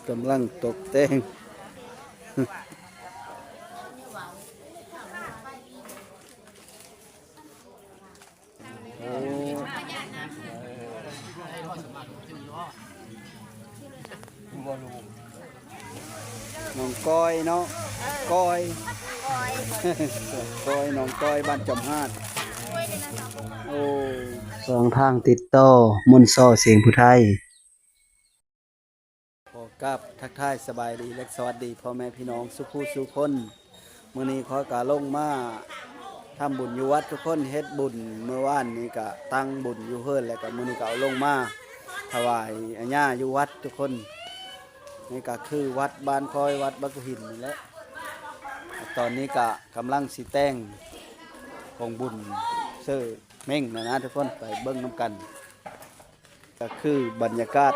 ກຳລັງຕົກແຕ່ງ ໂອ້ ນ້ອງກ້ອຍເນາະ ກ້ອຍ ກ້ອຍ ນ້ອງກ້ອຍ ບ້ານຈອມຫາດ ໂອ້ ຊ່ອງທາງຕິດຕໍ່ ມົນຊໍ ສຽງຜູ້ໄທ. ຂໍກາບທັກທາຍສະບາຍດີ ແລະ ສະຫວັດດີພໍ່ແມ່ພີ່ນ້ອງສູ່ຜູ້ສູ່ຄົນ. ມື້ນີ້ຂ້ອຍກະລົງມາທຳບຸນຢູ່ວັດທຸກຄົນ ເຮັດບຸນມື້ວານນີ້ກະຕັ້ງບຸນຢູ່ເຮືອນ ແລ້ວກະມື້ນີ້ກະເອົາລົງມາຖວາຍອາຍາຢູ່ວັດທຸກຄົນ. ນີ້ກະຄືວັດບ້ານຂ້ອຍ ວັດບາງກຸຫີນນີ້ແຫຼະ. ຕອນນີ້ກະກຳລັງຊິແຕ່ງຂອງບຸນເຊີເມັ້ງນະນະທຸກຄົນ ໄປເບິ່ງນຳກັນ. ກະຄືບັນຍາກາດ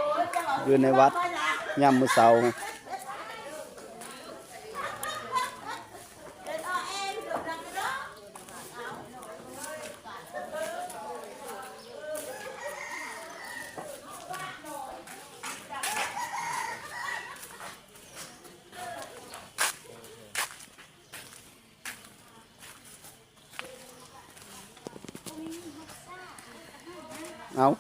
ຢູ່ໃນວັດຍາມມື້ເຊົ້າ. ເອົາ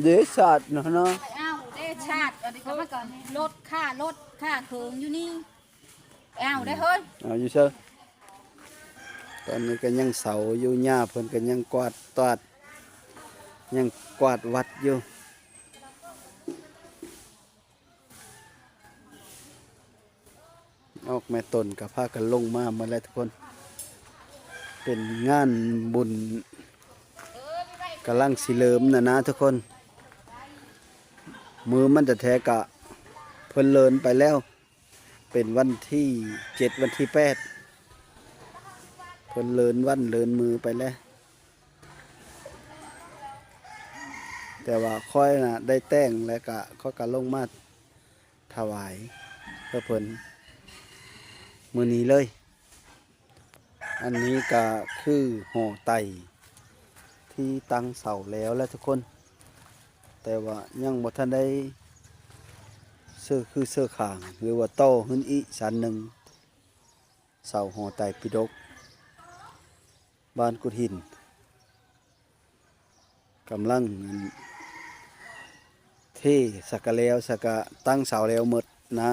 ເດຊາດນະ ເອົາເດຊາດ ອັນນີ້ກໍມັນກໍລົດ ຄ່າລົດ ຄ່າເຄື່ອງຢູ່ນີ້. ເອົາໄດ້ເຮີ້ຍ ເອົາຢູ່ເຊີ. ຕອນນີ້ກໍຍັງເຊົາຢູ່ ຍ່າເພິ່ນກໍຍັງກວາດຕາດ ຍັງກວາດວັດຢູ່. ອອກແມ່ຕົນກໍພາກັນລົງມາໝົດແລ້ວທຸກຄົນ. ເປັນງານບຸນກຳລັງຊິເລີ່ມນະນະທຸກຄົນ. ມື້ມັນແທ້ໆກະເພິ່ນເລີນໄປແລ້ວ. ເປັນວັນທີເຈັດ ວັນທີແປດ ເພິ່ນເລີນວັນເລີນມື້ໄປແລ້ວ. ແຕ່ວ່າຂ້ອຍນະໄດ້ແຕ່ງ ແລ້ວກະຂ້ອຍກະລົງມາຖວາຍເພື່ອເພິ່ນມື້ນີ້ເລີຍ. ອັນນີ້ກະຄືຫໍໄຕ້ທີ່ຕັ້ງເສົາແລ້ວແຫຼະທຸກຄົນ, ແຕ່ວ່າຍັງບໍ່ທັນໄດ້ເຊີຄືເຊີຄາງ ຫຼືວ່າຕໍ່ຂຶ້ນອີກຊັ້ນໜຶ່ງ. ເສົາຫໍໄຕ້ປິດົກ ບ້ານກຸດຫີນ ກຳລັງເທ ສັກກະແລ້ວ ສັກກະຕັ້ງເສົາແລ້ວໝົດນະ,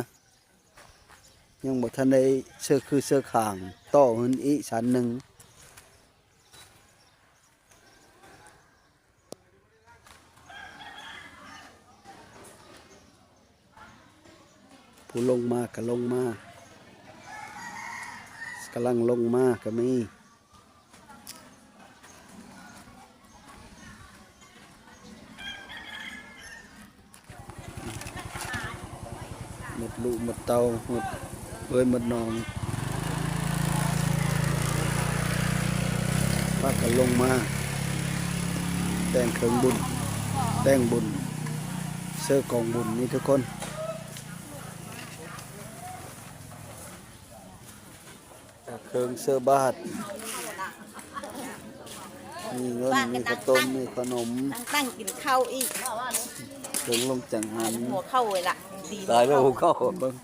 ຍັງບໍ່ທັນໄດ້ເຊີຄືເຊີຄາງ ຕໍ່ຂຶ້ນອີກຊັ້ນໜຶ່ງ. ຜູ້ລົງມາກະລົງມາ, ກຳລັງລົງມາກະມີ. ໝົດລູກໝົດເຕົ້າ ໝົດເອື້ອຍໝົດນ້ອງ ພາກັນລົງມາແຕ່ງເຄື່ອງບຸນ ແຕ່ງບຸນ ເຊີກອງບຸນນີ້ທຸກຄົນ. ເຄື່ອງເຊີບາດ ມີເງິນ ມີເຂົ້າຕົ້ມ ມີຂະໜົມ ນັ່ງກິນເຂົ້າອີກ ເຄື່ອງລົງຈັງຫັນ ຫົວເຂົ້າເລີຍລະ. ຕາຍແລ້ວຫົວເຂົ້າ ເບິ່ງ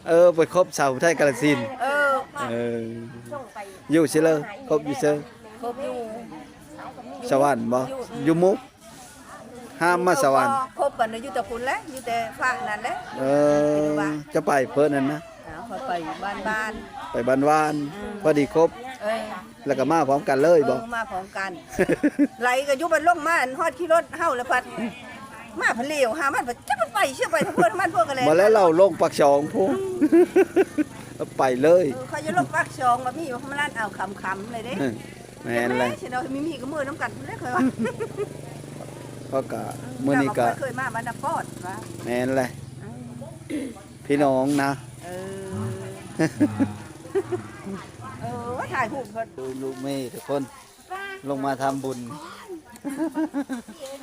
ເອີ ໄປຄົບສາວໄທກາລະສິນ ເອີ ເອີ ຢູ່ຊິເລີ ຄົບຢູ່ເຊີ ຄົບຢູ່ສະຫວັນບໍ່ ຢູ່ມຸກ ຫ້າມມາສະຫວັນ ຄົບກັນຢູ່ແຕ່ພຸ້ນແຫຼະ ຢູ່ແຕ່ຟາກນັ້ນແຫຼະ. ເອີ ເຈົ້າໄປເພິ່ນຫັ້ນນະ ຂ້ອຍໄປບ້ານວານ ໄປບ້ານວານ ພໍດີຄົບ ເອີ ແລ້ວກໍມາພ້ອມກັນເລີຍບໍ່? ເອີ ມາພ້ອມກັນ ໄຫຼກໍຢູ່ ບັດລົງມາຮອດຂີ່ລົດເຮົາແລ້ວພັດ ມາພັດຫຼຽວຫາມັນ ຈັກມັນໄປເຊຍ ໄປທາງເພິ່ນມັນ ພວກກໍແລ້ວ ມາແລ້ວ ເຮົາລົງປາກຊ່ອງພຸ້ນ ໄປເລີຍ. ເອີ ຂ້ອຍຢູ່ລົງປາກຊ່ອງ ບັດມີຢູ່ພະມະລາດ ເອົາຄຳໆເລີຍເດ້. ແມ່ນແຫຼະ ຊິເນາະ ມີມີກໍເມືອນຳກັນພຸ້ນແຫຼະ ຂ້ອຍວ່າ ເພາະກະ ເອີ ມື້ນີ້ກະ ເຈົ້າວ່າຂ້ອຍເຄີຍມາບ້ານນາປອດວ່າ ແມ່ນແຫຼະ ເອີ ພີ່ນ້ອງນະ ເອີ ເອີ ຖ່າຍຮູບເພິ່ນ ລູກເມທຸກຄົນ ລົງມາທຳບຸນ.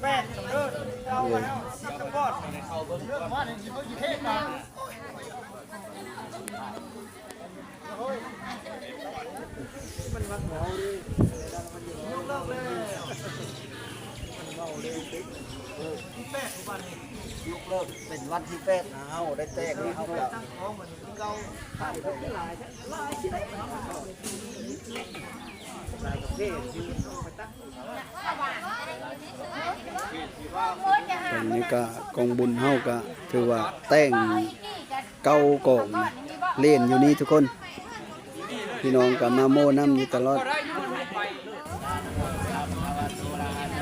ແປດເດີ ເອົາໄປເອົາສະປອດ ມັນມັກເວົ້າເດ້ ມັນເວົ້າເລີຍ ມັນເວົ້າເລີຍ ທີ່ແປດ ທຸກວັນນີ້ ຍົກເລີກເປັນວັນທີແປດ ເຮົາໄດ້ແຕ່ງ ເຮົາກໍຕັ້ງທ້ອງມັນຄືເກົ່າ ຂາຍໄປຫຼາຍ ຫຼາຍຊິໄດ້ ຫຼາຍປະເພດຢູ່ ເຮົາໄປຕັ້ງ ຕອນນີ້ກະກອງບຸນເຮົາກະຖືວ່າແຕ່ງເກົ້າກອງ ເລ່ນຢູ່ນີ້ທຸກຄົນ ພີ່ນ້ອງກະມາໂມ້ນຳຢູ່ຕະຫຼອດ.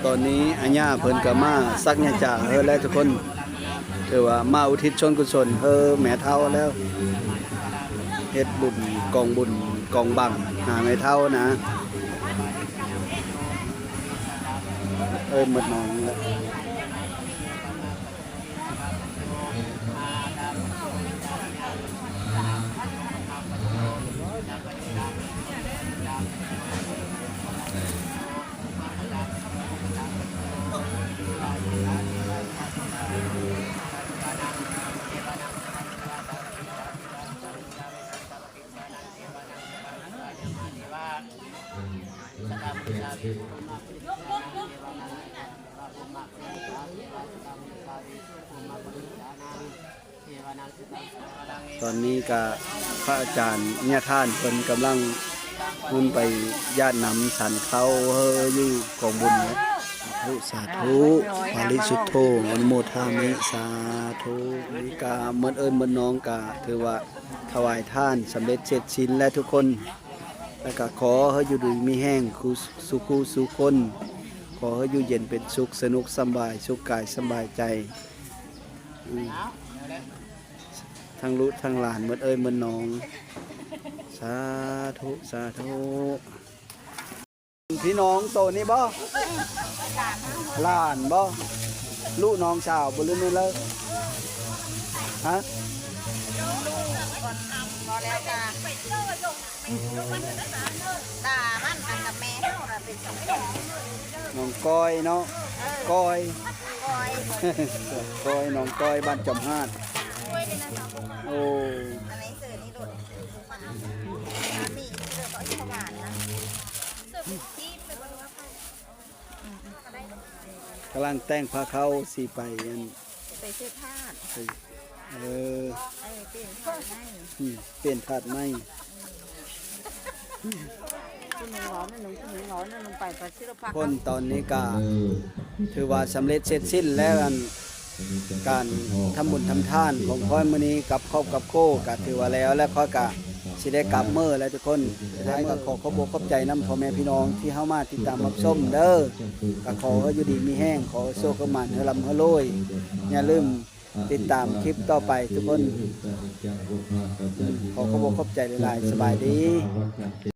ຕອນນີ້ອາຍ່າເພິ່ນກະມາສັກຍາຈາເຮີແລ້ວທຸກຄົນ ຖືວ່າມາອຸທິດສ່ວນກຸສົນເຮີແມ່ເຖົ້າແລ້ວ ເຮັດບຸນກອງບຸນກອງບັງຫາແມ່ເຖົ້ານະ. ເອີ້ນໝົດນ້ອງແລ້ວ. ຕອນນີ້ກະພະອາຈານຍະທ່ານເພິ່ນກຳລັງເພິ່ນໄປຢາດນ້ຳສັນເຂົ້າເຮີຢູ່ກອງບຸນ. ສາທຸ ສາທຸ ປະລິສຸດໂທ ອະນຸໂມທາມິ ສາທຸ. ນີ້ກະໝົດເອີ້ນໝົດນ້ອງກະຖືວ່າ ຖວາຍທານສຳເລັດເສັດສິ້ນແລ້ວທຸກຄົນ ແລ້ວກະຂໍໃຫ້ຢູ່ດີມີແຮງ ຄູ່ ສູ່ຄູ່ສູ່ຄົນ ຂໍໃຫ້ຢູ່ເຢັນເປັນສຸກ ສະໜຸກສຳບາຍ ສຸກກາຍສຳບາຍໃຈ ອືມ ທັງລູກທັງຫຼານ ໝົດເອີ້ນໝົດນ້ອງ ສາທຸ ສາທຸ. ພີ່ນ້ອງໂຕນີ້ບໍ່? ຫຼານບໍ່? ລູກນ້ອງສາວບໍ່ ຫຼືແມ່ນເລີຍ? ຮະ? ບໍ່ແລ້ວກະ ຕາມັນອັນກັບແມ່ເຮົານະເປັນສອງຄົນ ນ້ອງກ້ອຍເນາະ ເອີ ກ້ອຍ ກ້ອຍ ກ້ອຍ ນ້ອງກ້ອຍ ບ້ານຈອມຫາດ ໂອ້ ອັນນີ້ເສື້ອນີ້ໂດດ ກຳລັງແຕ່ງຜ້າເຂົ້າ ຊິໄປອັນ ໄປເຊີພາດ ໄປ ເອີ ເອີ ປ່ຽນພາດໃໝ່ ອືມ ປ່ຽນພາດໃໝ່ ອືມ. ຄົນຕອນນີ້ກະຖືວ່າສຳເລັດເສັດສິ້ນແລ້ວ ອັນ ການທຳບຸນທຳທານຂອງຂ້ອຍມື້ນີ້ກັບຄອບກັບຄົວກະຖືວ່າແລ້ວ ແລະ ຂ້ອຍກະຊິໄດ້ກັບມື້ແລ້ວທຸກຄົນ. ສຸດທ້າຍກະຂໍຂອບອົກຂອບໃຈນຳພໍ່ແມ່ພີ່ນ້ອງທີ່ເຂົ້າມາຕິດຕາມຮັບຊົມເດີ. ກະຂໍໃຫ້ຢູ່ດີມີແຮງ, ຂໍໃຫ້ໂຊກໃຫ້ໝານ, ໃຫ້ລ່ຳໃຫ້ລວຍ. ຢ່າລືມຕິດຕາມຄລິບຕໍ່ໄປທຸກຄົນ. ຂໍຂອບອົກຂອບໃຈຫຼາຍໆ. ສະບາຍດີ.